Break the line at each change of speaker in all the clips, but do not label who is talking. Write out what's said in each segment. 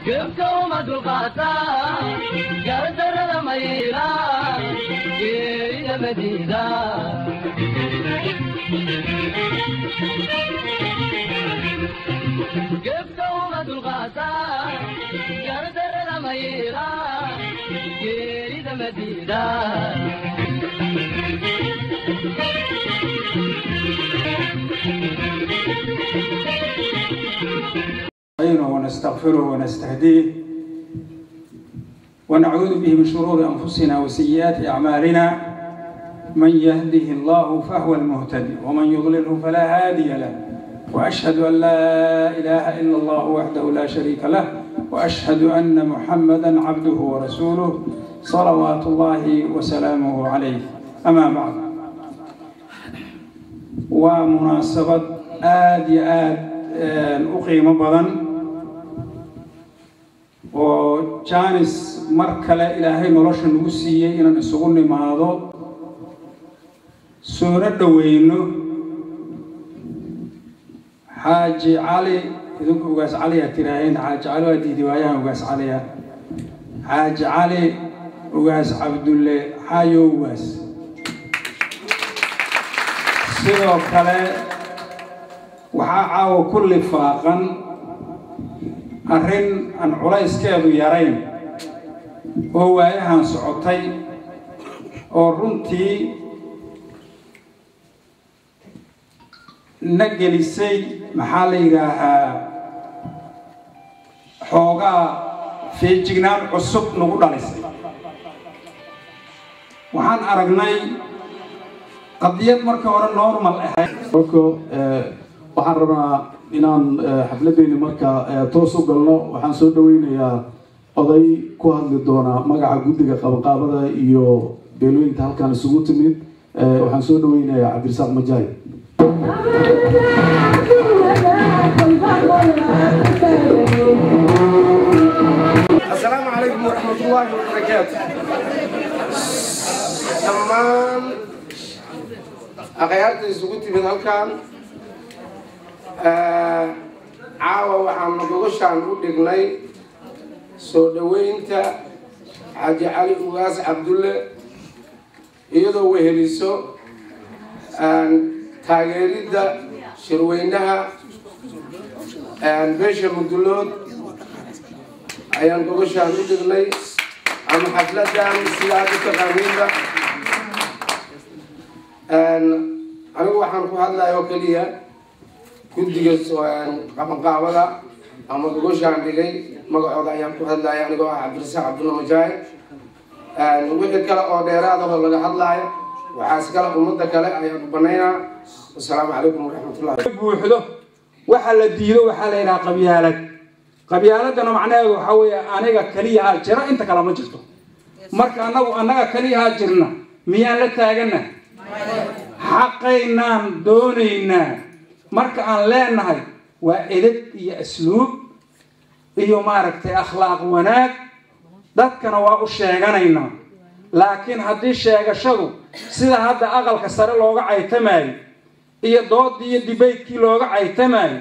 Gebka uma dulqaataan, gardarrada mayilaan, geerida madiidaan. Gebka uma dulqaataan, gardarrada mayilaan, geerida madiidaan.
نستعينه ونستغفره ونستهديه ونعوذ به من شرور أنفسنا وسيئات أعمالنا، من يهده الله فهو المهتدي ومن يضلله فلا هادي له، وأشهد أن لا إله إلا الله وحده لا شريك له، وأشهد أن محمدا عبده ورسوله صلوات الله وسلامه عليه. أما بعد، ومناسبة aad iyo aad u qiimo badan oo janis mar kale Ilaahay nolosha nagu siiyey inaan isugu nimaado, soona dhoweyno Xaaji Cali. Idinku Ugaas Cali aad tiraaheen, Xaaji Cali waa diidi waayahan Ugaas Caliya, Xaaji Cali Ugaas Cabdulle Xaayo Ugaas. Sidoo kale waxaa caawa ku lifaaqan arrin aan culayskeedu yarayn oo waayahan socotay oo runtii na gelisay, maxaa la yidhaahaa, xoogaa feejignaan cusub nagu dhalisay. Waxaan aragnay qadiyad markii hore normal ahayd.
Waxaan rabnaa inaan xafladeyni marka toos u galno. Waxaan soo dhaweynayaa oday ku hadli doona magaca guddiga qabanqaabada iyo beelooyinka halkan isugu timid. Waxaan soo dhaweynayaa Cabdirasaaq Majaay.
Asalaamu calaykum waraxmatullaahi wabarakaatu. Dhammaan akhyaarta isugu timid halkan caawa, waxaanu gogoshaan u dhignay soo dhoweynta Xaaji Cali Ugaas Cabdulle, iyadoo weheliso taageeridda shirweynaha beesha Mudulood ayaan gogoshaan u dhignay, ama xafladan sida aad u taqaaniinba. Anigu waxaan ku hadlaya oo keliya guddiga qabanqaabada ama gogoshaan dhigay magacooda ayaan ku hadlaya, anigoo ah Cabdirasaaq Cabdulla Majaahid. Wixii kale oo dheeraadahoo laga hadlaayo waxaas kale ummadda kale ayaan u banaynaa. Wasalaamu calaykum waraxmatullah.
Buuxdo waxa la diido waxaa la yidhaha qabyaalad. Qabyaaladdana macnaheedu waxaa weeye aniga keliyahaa jira, inta kale ma jirto. Marka annagu annaga keliyahaa jirna miyaan la taagana? Xaqaynaan doonaynaa. Marka aan leenahay waa edeb iyo asluub iyo maaragtay akhlaaq wanaag, dadkana waa u sheeganaynaa. Laakiin haddii sheegashadu sida hadda aqalka sare looga caytamaayo iyo doodii iyo dibaytkii looga caytamaayo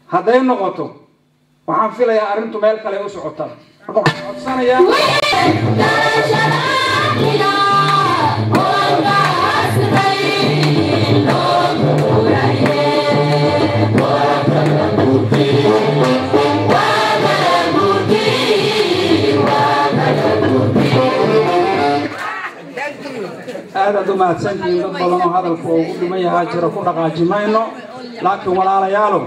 hadday noqoto, waxaan filayaa arrintu meel kale u socotaa. Marka waxaan codsanayaa aadaad u mahadsantihiin. Dad badan oo hadalku ugu dhiman yahaa jira, ku dhaqaaji mayno, laakiin walaalayaalow,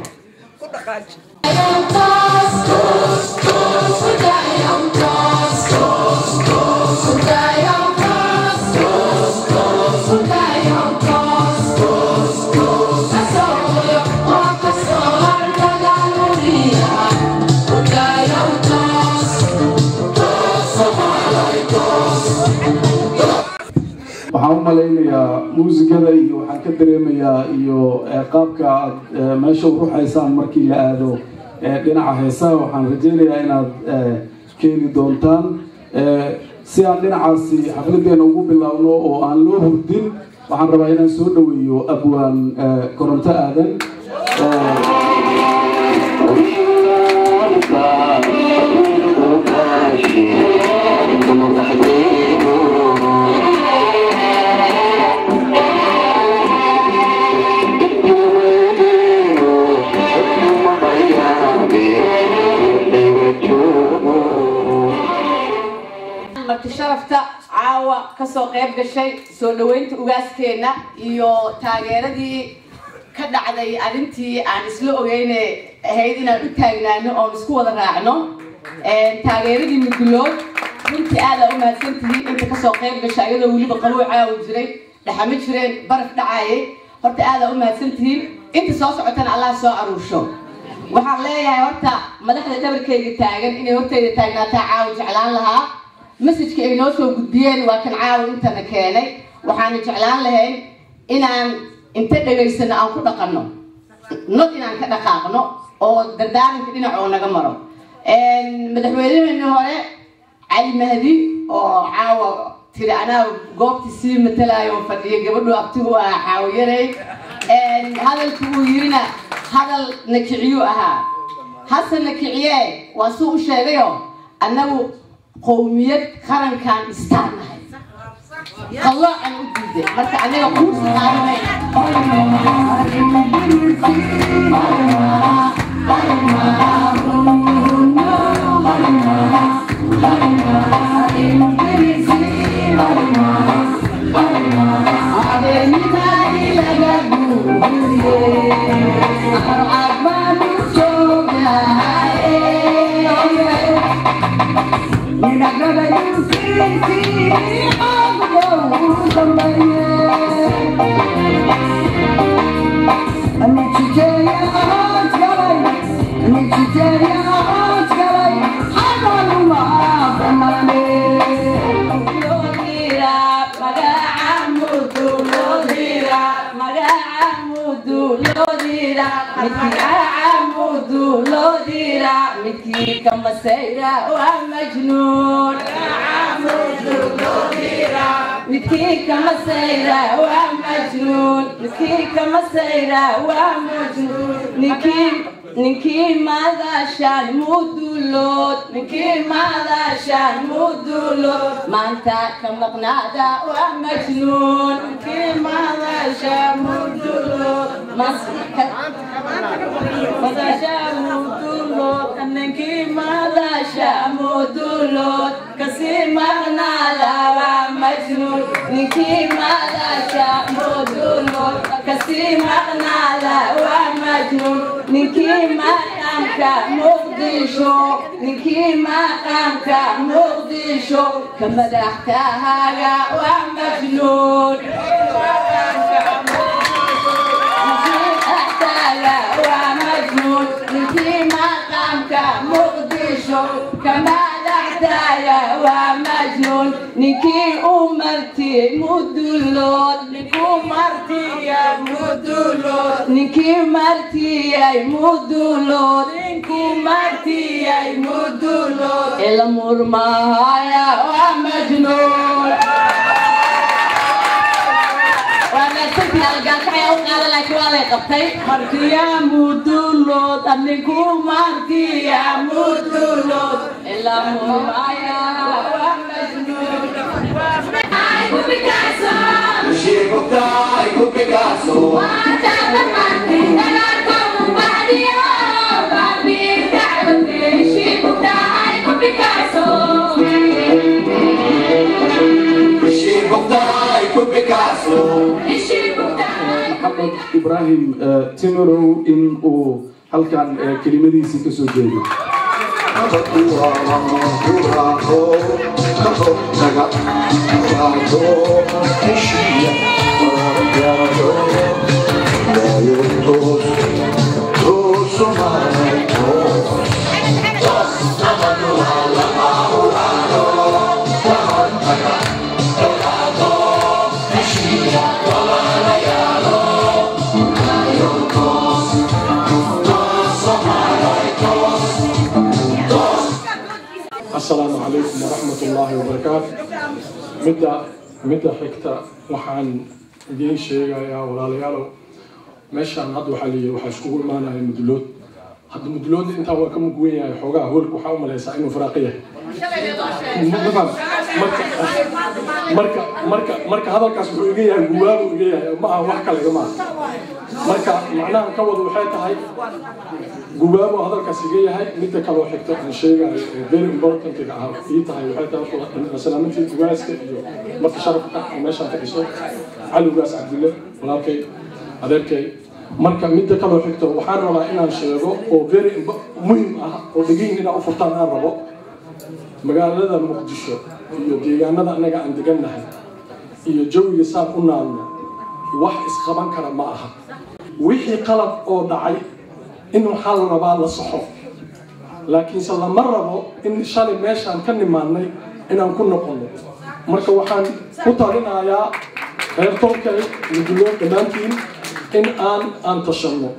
Waxaan u malaynayaa muusigada iyo waxaan ka dareemayaa iyo qaabka aad meesha u ruxaysaan markii la aado dhinaca heesaha. Waxaan rajaynayaa inaad keeni doontaan si aan dhinacaasi xafladeena ugu bilaabno oo aan loo hurdin. Waxaan rabaa inaan soo dhaweeyo abwaan Koronto Aadan.
Sharafta caawa kasoo qayb gashay soo dhaweynta ugaaskeena iyo taageeradii ka dhacday arrintii aan isla ogeyne ahayd inaan u taagnaano oon isku wada raacno taageeradii Mudulood. Runtii aad aa u mahadsantihiin inta kasoo qayb gashay, iyadoo weliba qabow caawi jiray, dhaxamo jireen, baraf dhacayay. Horta aad aa u mahadsantihiin. Inta soo socotana Allah soo aruursho. Waxaan leeyahay horta madaxda dhabarkayga taagan inay hortayda taagnaataa caawa jeclaan lahaa. Message ka ay noo soo gudbiyeen waa kan caawa intana keenay. Waxaana jeclaan lahayn inaan inta dhegaysano aan ku dhaqanno, not inaan ka dhaqaaqno oo dardaaranka dhinac oo naga maro. Madaxweyneheenii hore Cali Mahdi oo caawa tiri anaa goobtii sii matalaayo oo fadhiya gabadhu abtigu ah Caawo Yarey, hadalkii uu yirina hadal nakiciyuu ahaa. Hase nakiciye, waa suu u sheegayo, annagu qowmiyad qarankan istaannahay qalloocan u diiday. Marka anaga quursi qaadanay. Midkii kamasayra waa majnuun, midkii kamasayra waa majnuun, midkii kamasayra waa majnuun. Ninkii madashaan Mudulood, ninkii madashaan Mudulood maanta ka maqnaada waa majnuun, ninkii madashaan Mudulood, madashaan Mudulood, ninkii madasha Mudulood kasii maqnaada waa majnuun, ninkii madasha Mudulood kasii maqnaada waa majnuun. Ninkii maqaamka Muqdisho, ninkii maqaamka Muqdisho ka madaxtahaaga waa majnuun, waa majnuun, ninkii maqaamka Muqdisho ka madaxtaaga waa majnuun. Ninkii u martiyey Mudulood, ninkuu martiya Mudulood, ninkii martiyey Mudulood, ninkuu martiyey Mudulood ila murmahaya waa majnuun. Waa mahadsantihi. Algaalkacya u qaada, laakiin waa lay qabtay. Martiya Mudulood, ninku martiya Mudulood ila murmahaya waa majnuun.
Maxamed Ibraahim Timirow in uu halkan kelimadiisii kasoo jeedo.
Asalaamu calaykum waraxmat ullaahi wabarakaatu. Midda xigta waxaan idiin sheegayaa, walaalayaalow, meeshaan hadda waxaa leeyahay waxaa iskugu imaanaya Mudulood. Hadda Mudulood intaan waa ka mugwen yahay xoogaha hoolka, waxaa u malaysaa inuu firaaqo yahay. Marka hadalkaas wuxuu iga yahay guwaabuu iga yahay, ma aha wax kale igama aha. Marka macnahan ka wada waxay tahay gubaabo hadalkaas iga yahay. Midda kaloo xigto aan sheegayo ee very importantiga ah ii tahay waxay tahay salaamintii ugaaska iyo marka sharafka oo meeshaan fadhiso, Cali Ugaas Cabdille, walaalkay, adeerkay. Marka midda kaloo xigto waxaan rabaa inaan sheego oo very muhim ah oo dhegihin inaa u furtaan aan rabo: magaalada Muqdisho iyo deegaanada annaga aan degannahay iyo jawiga saan u naalno wax isqaban kara ma aha. Wixii qalab oo dhacay in waxaa la rabaa la saxo, laakiinse lama rabo in shalay meeshaan ka nimaannay inaan ku noqono. Marka waxaan ku talinayaa reer tolkay, Mudulood dhammaantiin, in aan tashanno.